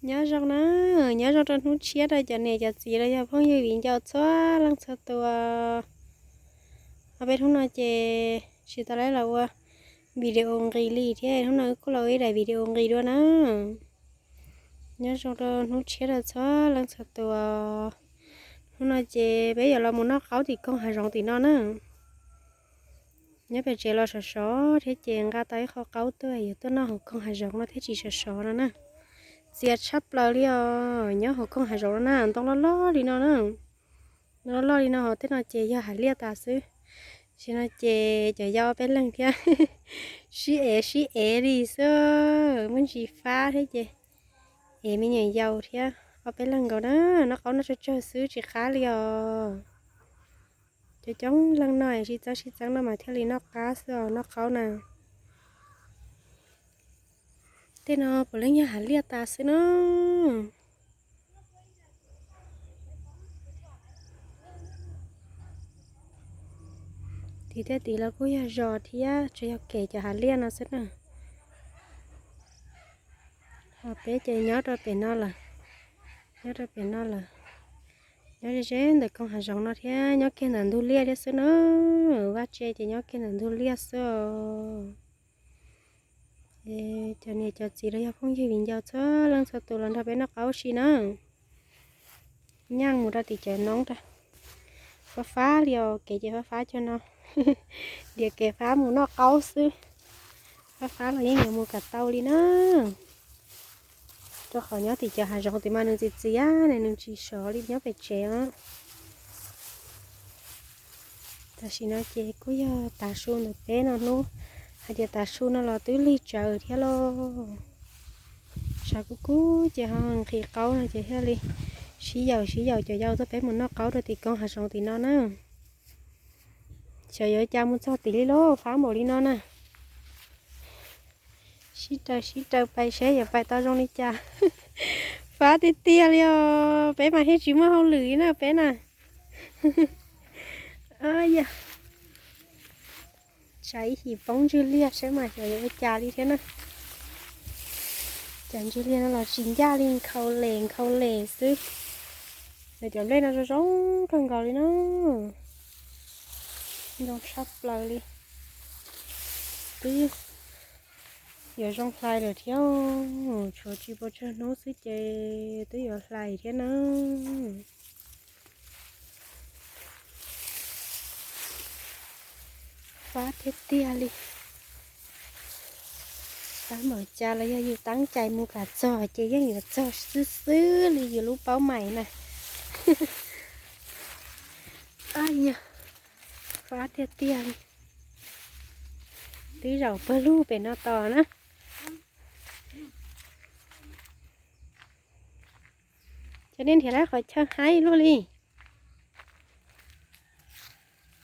Nyob zoo na, nyob zoo rau hnub tshiab rau cov niam cov txiv los yog phooj ywg viv ncaus txhua leej txhua tus. Ho peb hnub no ces tsis tau lab los ua video nqis li thiab, hnub no wb kuj los ua ib daim video nqis dua na. Nyob zoo rau hnub tshiab rau txhua leej txhua tus. Hnub no ces peb yuav los mus noj qaub tim koog hav zoov tim no na. Nyob pem tsev los sov sov thiab ces nqa tau ib qho qaub tuaj yuav tuaj noj hauv koog hav zoov no thiaj tsis sov sov no na. Txias tshaj plaws li os, nyob hauv koog hav zoov no na, ntoo loj loj li no na. Ntoo loj loj li no hos tej no ces yog hav liaj tas xwb. Tam sim no ces cov yau ob peb leeg thiab sib ev sib ev li xwb, muaj ntsis fab thiab ces ev me nyuam yaus thiab ob peb leeg nkaus na, noj qaub noj tsawg tsawg xwb tsis qab li os. Cov coob leej no sib txeeb sib txeeb no mas thiaj li noj qab xwb os, noj qaub na. Tej no puav leej yog hav liaj tas xwb na. Tim tej tid los kuj yog zos thiab, tsuas yog kev cov hav liaj no xwb na. Ho peb ces nyob rau pem no lawm, nyob rau pem no lawm. Nyob ze ze ntawm koog hav zoov no thiab nyob kiag ntawm ntug liaj thiab xwb na. Vaj tse ces nyob kiag ntawm ntug liaj xwb os. Cov niam cov txiv los yog phooj ywg viv ncaus txhua leej txhua tus los nrog peb noj qaub si na. Nyeej mus rau tim cov noob rau. Fab fab li os, kev ces fab fab cov no. Diam kev fab mus noj qaub xwb. Fab fab los yeej yuav mus kom tau li na. Rau qhov nyob tim cov hav zoov tim mas nws txias txias ne, nws tsis sov li nyob pem tsev os. Tam sim no ces kuj yog tav su ntawm peb no hnub, hais tias tav su no los twb lig tsawv thiab lauj. Sawv kub kub ces ho nqhis qaub no ces thiaj li sib yaum sib yaum cov yau tuaj peb mus noj qaub rau tim koog hav zoov tim no na. Xyov yuav cas mus txog tid li lauj, fab npaum li no na. Sib raws sib raws pais seb yuav pais tau zoo li cas. Fab tiag tiag li os, peb mas thiaj tsis muaj hauj lwm li na peb na. Yog, tsam ib him poob ntswg liaj seb mas xyov yuav ua cas li thiab na. Cov ntswg liaj no los tsis ncaj li, nkhaus les nkhaus les xwb. Cov nplej no zoo zoo kawg nkaus li na. Zoo tshaj plaws li. Twb yuav zoo hlais lawm thiab, tshuav tsis pes tsawg hnub xwb ces twb yuav hlais thiab na. Fab tiag tiag li. Fab npaum cas los yog yus teeb cai mus kom txog ces yeej yuav txog xwb xwb li yus lub paub mais na. Yog, fab tiag tiag li. Twb zaum pawg lug pem no tos na. Cov nej nrhiav lawm qhov chaw haib luaj li.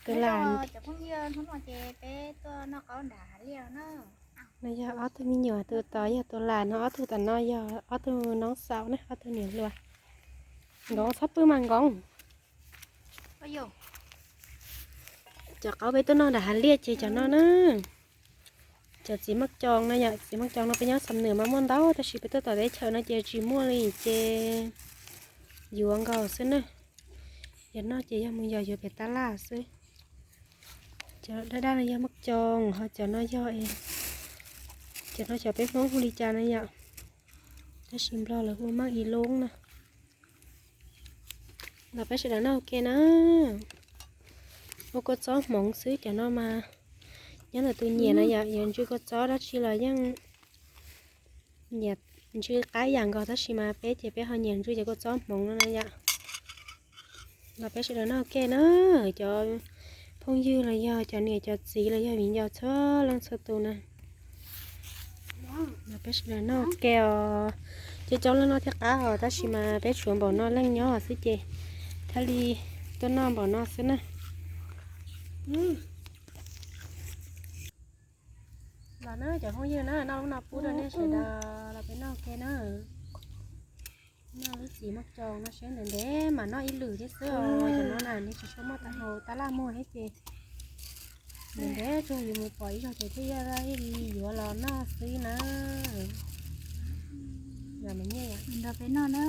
Tus lam, no yog ob tug me nyuam, tus tod yog tus lam, no ob tug tom no yog ob tug noob xaus na, ob tug niam hluas. Nkoov txhob pw mas nkoov. Cov qaub peb tuaj noj nram hav liaj ces cov no na. Cov txiv maj coos no yom, txiv maj coos no peb nyob Xam Nwm mas muaj ntau tab sis peb tuaj tom teb chaws no ces tsis muaj li ces yuav nkaus xwb na. Yog noj ces yog mus yos yuav pem tab laj xwb. Cov daj daj no yog maj coos, ho cov no yog, cov no xyov peb Hmoob hu li cas no yom, tab sis Nplog lawv hu maj i loob na. Los peb sawv daws noj ua ke na. Ua kua txob hmoov xwb cov no mas. Nyob ntawm tus nyiam no yom, yuav ntsw kua txob dab tsi los yeej nyiam ntsw qab yam nkaus tab sis mas peb ces peb ho nyiam ntsw cov kua txob hmoov no na yom. Los peb sawv daws noj ua ke na, cov phooj ywg los yog cov niam cov txiv los yog viv ncaus txhua leej txhua tus na. Los peb sawv daws noj ua ke os. Cov coob leej noj thiaj qab os tab sis mas peb tshuav npaum no leej nyob xwb ces thiaj li tuaj noj npaum no xwb na. Los na cov phooj ywg na, noj lub no pub rau nej sawv daws los peb noj ua ke na. Noj lub txiv maj coos no seb ntev ntev mam noj ib lwm thiab xwb os, cov no na nws tsis tshua muaj tag hauv tab laj muag thiab ces ntev ntev tsuas yus mus pom ib zaug ces thiaj yuav los noj xwb na. Yog nws nyiaj yom. Nrog peb noj na,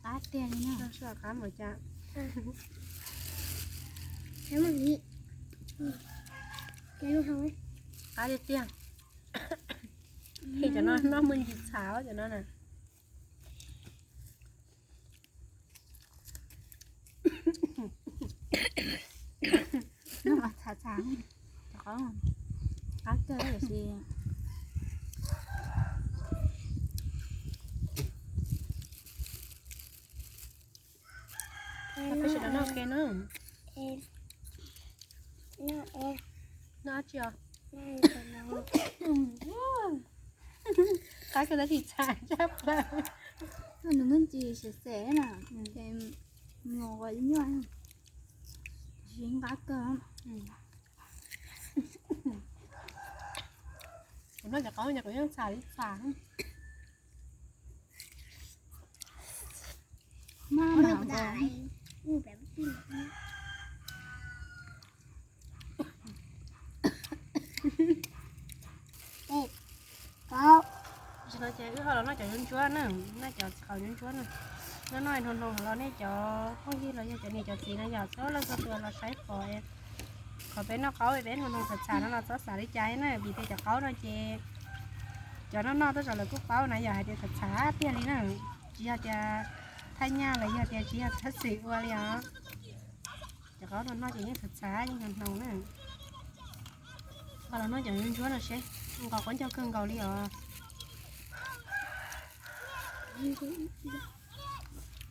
qab tiag li na. Qab mas cas. Qab tiag tiag. Cov no noj muaj ntsis txhav cov no na. Noj mas txhav txhav, qab kawg tiam sis peb sawv daws noj ke na. Noj dab tsi os? Qab kawg tab sis txhav tshaj plaws. Nws muaj ntsis xem xem na, ces ngos ua ib nyuag, tab sis qab kawg. Kuv noj cov qaub no kuv yeej txhav li txhav. Tam sim no ces wb ho los noj cov ntsuab ntsuab na, noj cov qhauv ntsuab ntsuab na. Noj noj hnoos hnoos los nej cov phooj ywg los yog cov niam cov txiv no yom, txhua leej txhua tus los saib pom qhov peb noj qaub peb hnoos hnoos txhav txhav no los txhob xav li cas na, vim tias cov qaub no ces cov noj noj tej zaum lawv kuj paub na yom, hais tias txhav txhav tiag li na. Tsis yog tias thaj nyaj los yog tias tsis yog txhob txwm ua li os. Cov qaub no noj ces yeej txhav txhav yeej hnoos hnoos na. Ho los noj cov ntsuab no seb, nqos quav ncauj kawg nkaus li os.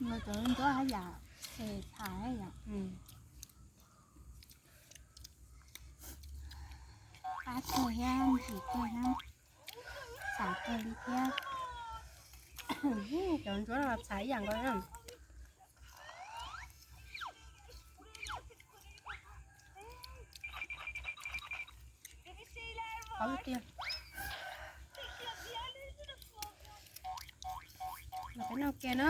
Nqos cov ntsuab haj yam txhav yom. Qab kawg thiab ntsim kawg thiab, txhav kawg li thiab. Cov ntsuab no txhav ib yam nkaus na. Qab tiag. Los peb noj ke na,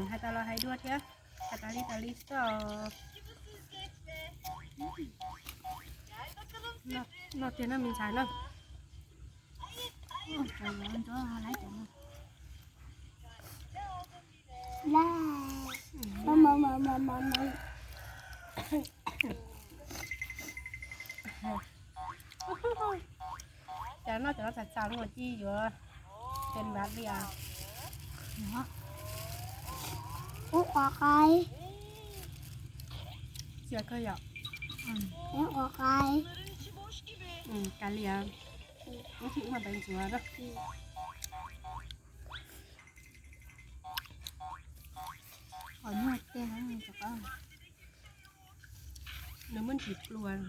hais tas los hais dua thiab, hais tas li tas li xwb os. Noj tiag noj me ntxhais na. Cas noj cov no txhav txhav no ci yuav pes npav li as. Ub, qos qai. Txias kawg yom. Ub, qos qai. Kav liam. Ub, tsis ub mas pes ntxuav na. Qos nyuaj tiag. Nws muaj ntsis pluas,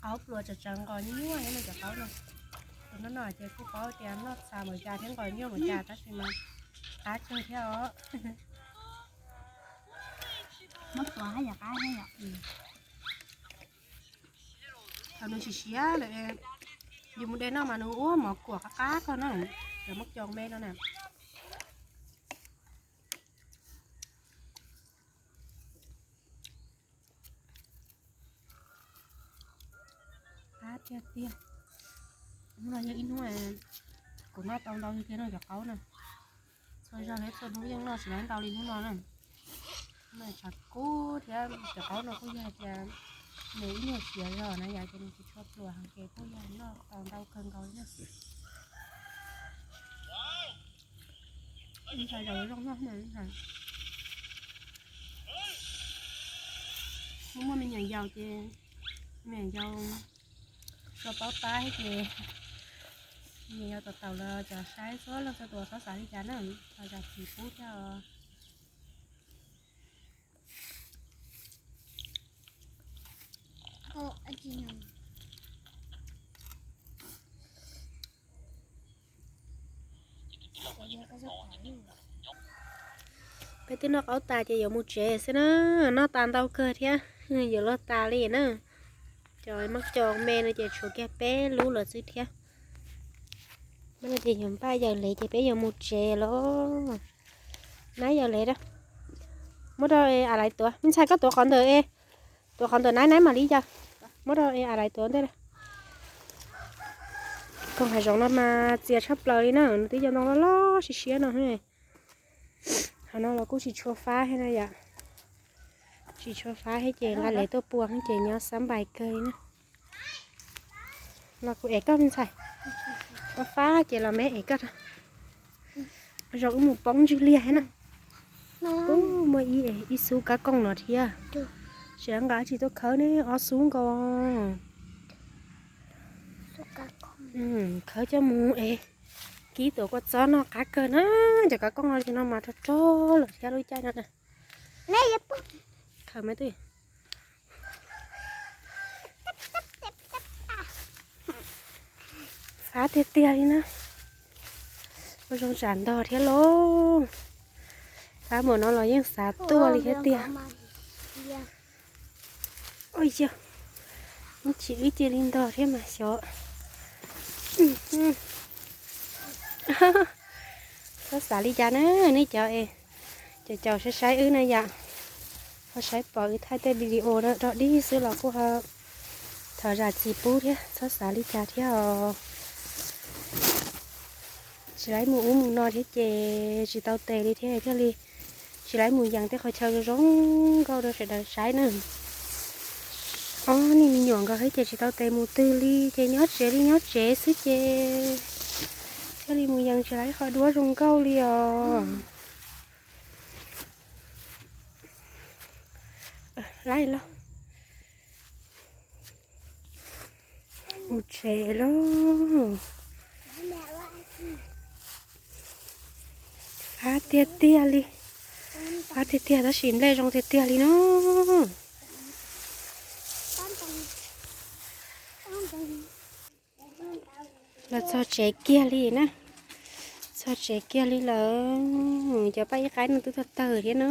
qaub pluas tsawv tsawv nqos nyuaj thiab no cov qaub no. Tus no no ces kuj paub tias noj txhav npaum cas thiab nqos nyuaj npaum cas tab sis mas qab kawg thiab os. Muab tuav haj yam qab thiab yom. Thaum nws siav siav lawm, yus mus de noj mas nws ua mov kuam qab qab kawg na. Cov mab coos me no na. Qab tiag tiag. Hnub no yog ib hnub kuv noj tau ntau tiag tiag no cov qaub na. Txhua zaug thiab txhua hnub yeej noj tsis tau ntau li hnub no na. Hnub no tshav kub thiab cov qaub no kuj yog hais tias nws ib nyuag siav zog na yom, ces nws tsis tshua pluas heev ces kuj yog noj tau ntau kawg nkaus li na. Ntshai zaum zoo noj mas ntshai. Muaj muaj me nyuam yaus ces me nyuam yaus tsis paub tab ces me nyuam yaus tau tau los cov saib txhua leej txhua tus txhob xav li cas na, los zam txim pub thiab os. Peb twb noj qaub tas ces yuav mus tsev xwb na, noj tas ntau kawg thiab, yuav luag tas li na. Cov mab coos me no ces tshuav kiag peb lub lawm xwb thiab. Mas no ces yuav npaj yawm lev ces peb yuav mus tsev los. Nab yawm lev a, muab rau a laiv tuav, me ntxhais koj tuav qhov ntawm e, tuav qhov ntawm nab nab mam li yawm. Muab rau a laiv tuav ntej. Koog hav zoov no mas txias tshaj plaws li na, nws twb yog ntoo loj loj siab siab no. Qhov no los kuj tsis tshua fab thiab na yom. Tsis tshua fab thiab ces nqa lev tuaj pua ces nyob xab npais kawg li na. Los kuv ev koj me ntxhais. Fab fab ces los me ev koj. Zoo wb mus poob ntswg liag thiab na. Ub, muaj ib, ib xub kab kooj no thiab. Tsis nqa tsis tuaj khawb ne, ob xub nkaus. Khawb coj mus es kib tuav kua txob noj qab kawg na. Cov kab kooj no ces no mas rog rog lawm thiab lub caij no na. Khawb me twj. Fab tiag tiag li na. Ua zoo tsam ntog thiab lauj. Fab npaum no los yeej xav tuaj li thiab tiag. Ua yog, ib chim wb cia li ntog thiab mas xyov. Txhob xav li cas na, nej cov es caum caum saib saib wb na yom. Ho saib pom wb thaij tej video no dog dig xwb los kuj ho thov zam txim pub thiab, txhob xav li cas thiab os. Tsis laib mus ub mus no thiab ces tsis tau tes li thiab, thiaj li tsis laib mus yees tej qhov chaw zoo zoo nkauj rau sawv daws saib na. Ob niag me nyuam nkaus thiab ces tsis tau tes mus twg li ces nyob tsev li nyob tsev xwb ces thiaj li mus yees tsis laib qhov duab zoo nkauj li os. Laib lauj. Mus tsev lauj. Fab tiag tiag li. Fab tiag tiag tab sis nplej zoo tiag tiag li no. Los txog tsev kiag li na. Txog tsev kiag li lawm. Cov paj ib qaib no twb tawg tawg thiab na.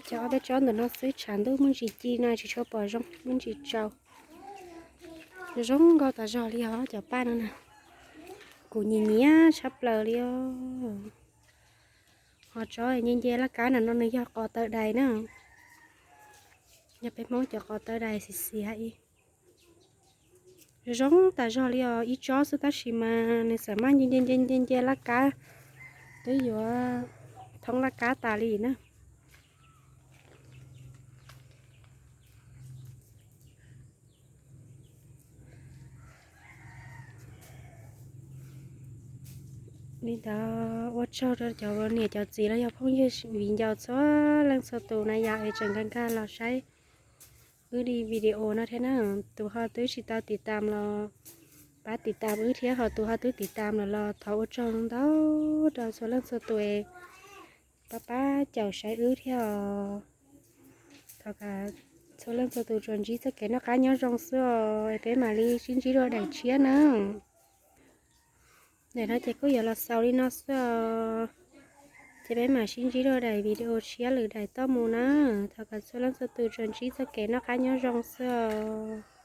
Cov ob peb tsob ntawm no xwb tshav ntuj muaj ntsis ci na tsis tshua pom zoo muaj ntsis tsaus. Zoo nkauj tas zog li os cov paj no na. Kuv nyiam nyiam tshaj plaws li os. Ho tsob nce nce laj kab no no nws yog qos taw dais na. Yog peb Hmoob cov qos taw dais xiv xiav ib. Zoo tas zog li os ib tsob xwb tab sis mas nws xam maj nce nce nce nce nce laj kab twb yuav thoob laj kab tas li na. Li ntawd ua tsaug rau cov niam cov txiv los yog phooj ywg viv ncaus txhua leej txhua tus na yom es tseem nkag nkag los saib wb li video no thiab na. Tus ho twb tsis tau tiv tam los pab tiv tam wb thiab, ho tus ho twb tiv tam lawm los thov ua tsaug ntau rau txhua leej txhua tus es pab pab caum saib wb thiab os. Thov kom txhua leej txhua tus tsuas ntsib txoj kev noj qab nyob zoo xwb os, peb mam li sib ntsib dua daim tshiab na. Daim no ces kuj yuav los xaus li no xwb os. Ces peb mam sib ntsib dua daim video tshiab lwm daim toj mus na. Thov kom txhua leej txhua tus tsuas ntsib txoj kev noj qab nyob zoo xwb os.